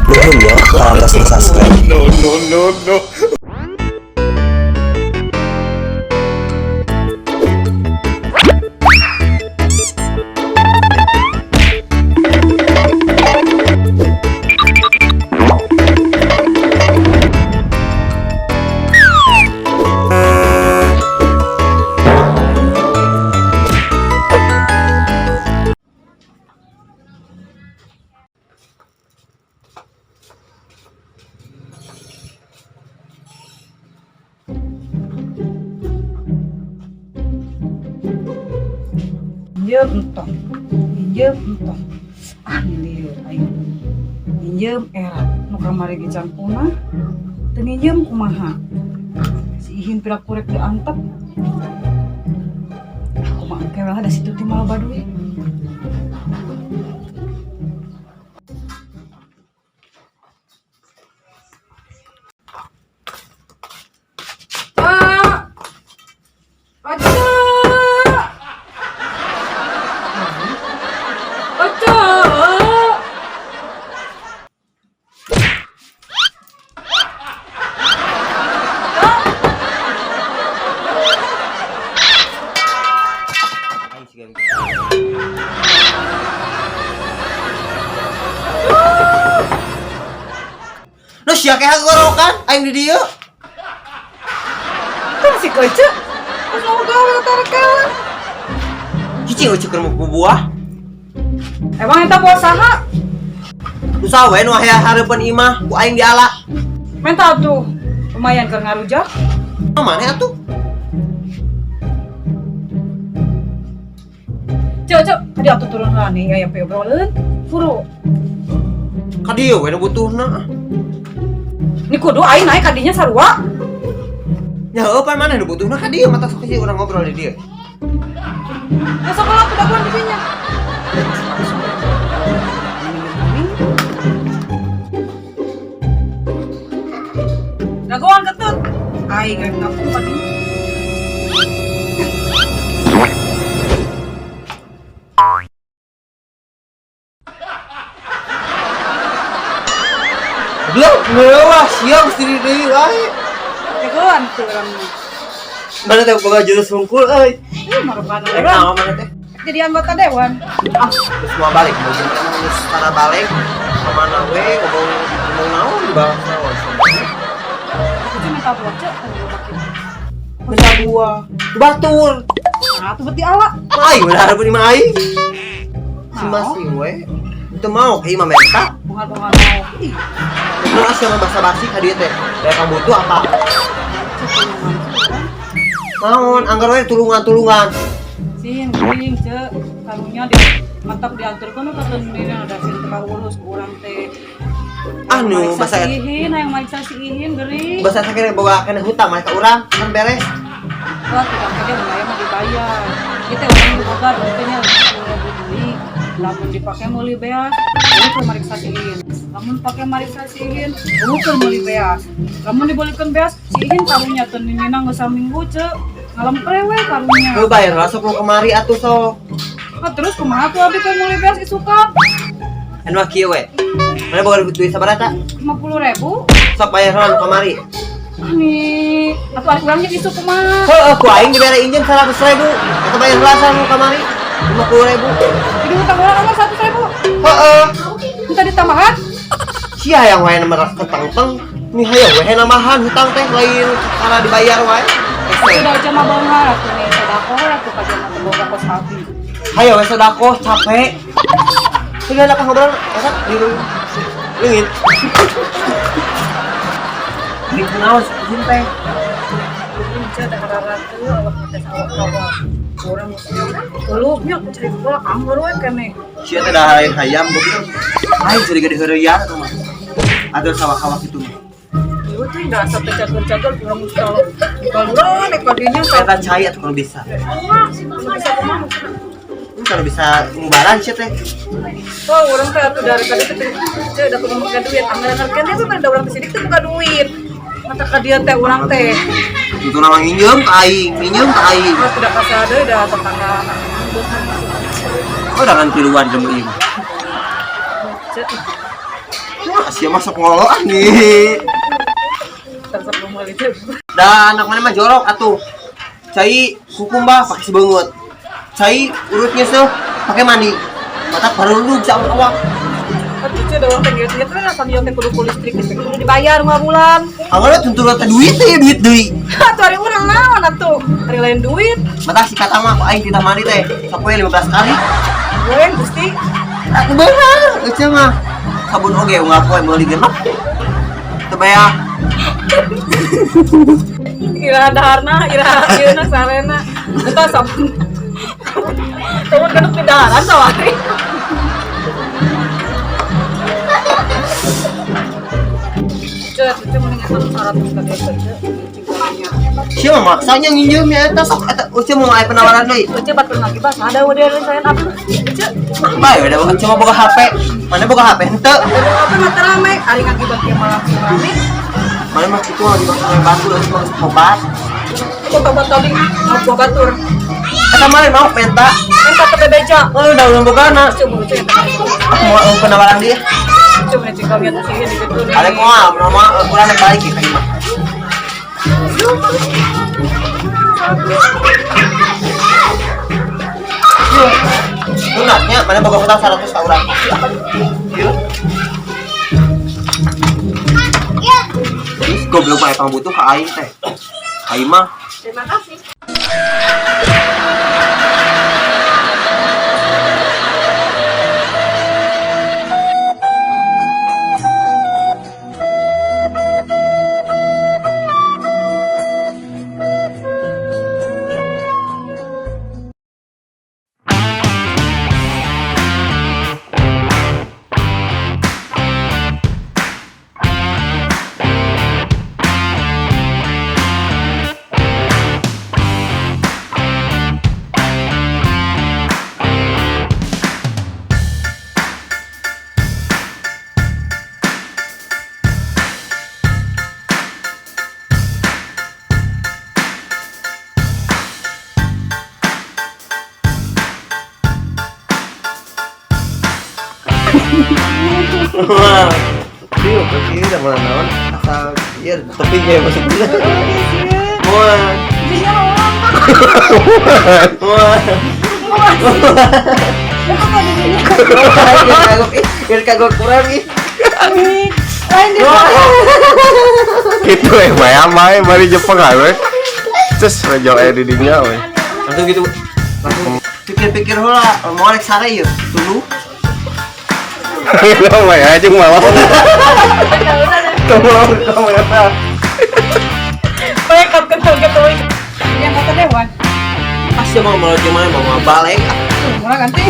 Nuhun ya parantos subscribe. No, no, no, no. Minjem entong, minjem entong. Ah, lieur aing. Minjem era nu kamari ge cangkuna. Teu nginjem kumaha? Si Ihin pira kurek teu antep. Ah, kumaha engke lah da situ teh moal loba duit. Pak! Oce! Oce! Nu sia keha gorokan aing di dieu. Kan si Oce? Terus mau gawe tarik. Cicing euceuk keur ku buah. Emang eta buah saha? Nu saha we nu aya hareupeun imah ku aing diala. Menta tuh. Lumayan keur ngarujak. Mana atuh? Cek, cek, tadi atuh turun lah nih, aya pe obrolan. Furu. Ka dieu we nu butuhna. Ini kudu aing naik kadinya sarua. Nya heueuh pan maneh nu butuhna ka dieu mata sok sih urang ngobrol di dieu. Ya sok lah dagoan di dinya. Dagoan ketut. Aing rek ngaku kadinya. Belum, ngeueuh sia geus diri deui wae. Dagoan tuh urang mah. Mana teh boga jurus hungkul euy. Ih, marupana Rek urang. naon mana teh? Jadi anggota dewan. Ah, geus moal balik, mau gimana emang geus tara balik. Ka mana we ngomong ngomong naon dibahas naon. Aku minta buah cek, tadi loba kitu. Minta buah. Batur. Nah, tuh beti ala. Aing udah hareupeun imah aing. Si Mau? masing we. Teu mau ka imah menta. Bunga-bunga mau. Ih, Nu asa mah basa-basi ka dieu teh. Da kamu butuh apa? cek punya mantu kan. Naon anggar we tulungan-tulungan. Sin, geuning cek, karunya di mantap diantarkeun ka dina da sin teu urus ku urang teh. Ah nu Mariksa basa si Ihin, hayang mariksa si Ihin geuring. basa teh kene boga kene hutang mah ka urang kan beres. Wah, tukang kege lumayan mah dibayar. Kita urang nu boga duitnya 10.000 deui. Lamun dipake meuli beas, eueuh keur mariksa si Ihin. Lamun pake mariksa si Ihin, eueuh keur meuli beas. Lamun dibeulikeun beas, si Ihin karunya teu ninina geus saminggu cek. Ngalempre we karunya. Heuh bayar lah sok nu kemari atuh sok. Ah, terus kumaha tuh abi keur meuli beas isukan? Anu mah kieu we. Mana boga duit sabaraha? 50.000. Sok bayar lah nu kamari. Nih, atuh ari urang jeung isuk kumaha? Heueuh ku aing dibere injem 100.000. Eta bayar heula nu kamari 50.000. Jadi utang urang nomor 100.000. Heeh. Minta ditambahan? Sia yang wae merak ketang-teng. Nih hayang we namahan hutang teh lain karena dibayar wae. Hese. Udah aja mah beunghar atuh nih sedekah atuh ka jelema teu boga kos abi. Hayo we sedekah capek. Sudah lah ngobrol eta di leungit. Ini kunaon izin teh. Ini da hararanteu awak teh sawah-sawah. Urang ulupnya aku cari bola anggur we keneh. Sia teh dah lain hayam goblok. Aing curiga diheureuyan atuh mah. Atur sawah-sawah kitu mah. Ieu teh da asa teh cager-cager urang geus kaluran rek kadinya Eta cai atuh kalau bisa. Bisa kumaha? Kalau bisa ngubaran sia teh. Oh, urang teh atuh dari tadi teh ceu da kudu make duit. Anggar-anggar keneh tuh da urang teh sidik teh buka duit. Mata ka dieu teh urang teh. Itu nama nginjem ka aing, nginjem ka aing. Oh, tidak kasih deui da tetangga. Oh, jangan tiluan jemu ieu. Ceu. Wah, sia masuk ngoloan nih. Tersep meuli teh. Dah anak mana mah jorok atuh. Cai kukumbah pakai sebengut. Cai urutnya seuh pakai mandi. Mata baru bisa awak. Atuh ce da urang teh ngirit-ngirit we asa teh kudu ku listrik teh kudu dibayar unggal bulan. Awalnya tuntutan teh duit teh duit deui. Atuh ari urang naon atuh? Ari lain duit. Mata si kata mah aing kita mandi teh sapoe 15 kali. Goreng Gusti. Aku bener, ece mah. Sabun oge unggal poe meuli genep. Teu beak. Iraha daharna, iraha ieuna sarena. Eta sabun. Sabun genep di daharan sawari. Ce, ce mending eta 100 ka dieu ce. Sia mah maksanya nginjem ya eta sok eta uce mau aya penawaran deui. Uce batur lagi bah, ada udah saya apa? Uce, Bae udah bukan cuma boga HP. Mana boga HP henteu. apa mata rame? Ari ngagibah kieu malah rame. Mana mah kitu lagi bakal batu lagi mah tobat. Kok tobat tadi mau batur. Eta mah mau minta. Minta ke bebeja. Oh udah udah bogana. Coba uce eta. Aku mau penawaran dia. Coba nih cek lihat sih di situ. Ada moal, moal kurang naik balik ya mah. Lunasnya mana boga hutang 100 ka urang. Ieu. Terus goblok mah emang butuh ka aing teh. Aing mah Terima kasih. Wah. Iya, tapi udah malah naon asal iya tapi ya masuk dulu. Wah. Wah. Kagok kagok kurang ih. Gitu bayang bae bari Jepang we. Terus rejo aya di dinya we. Langsung gitu. Langsung pikir-pikir heula, mau rek sare ieu. Tulu. Lo mah ya jeung malah. Tolong kamu eta. Pekat kental gitu. Yang kata dewan. Pas mau mau gimana mau balik. Mulai ganti.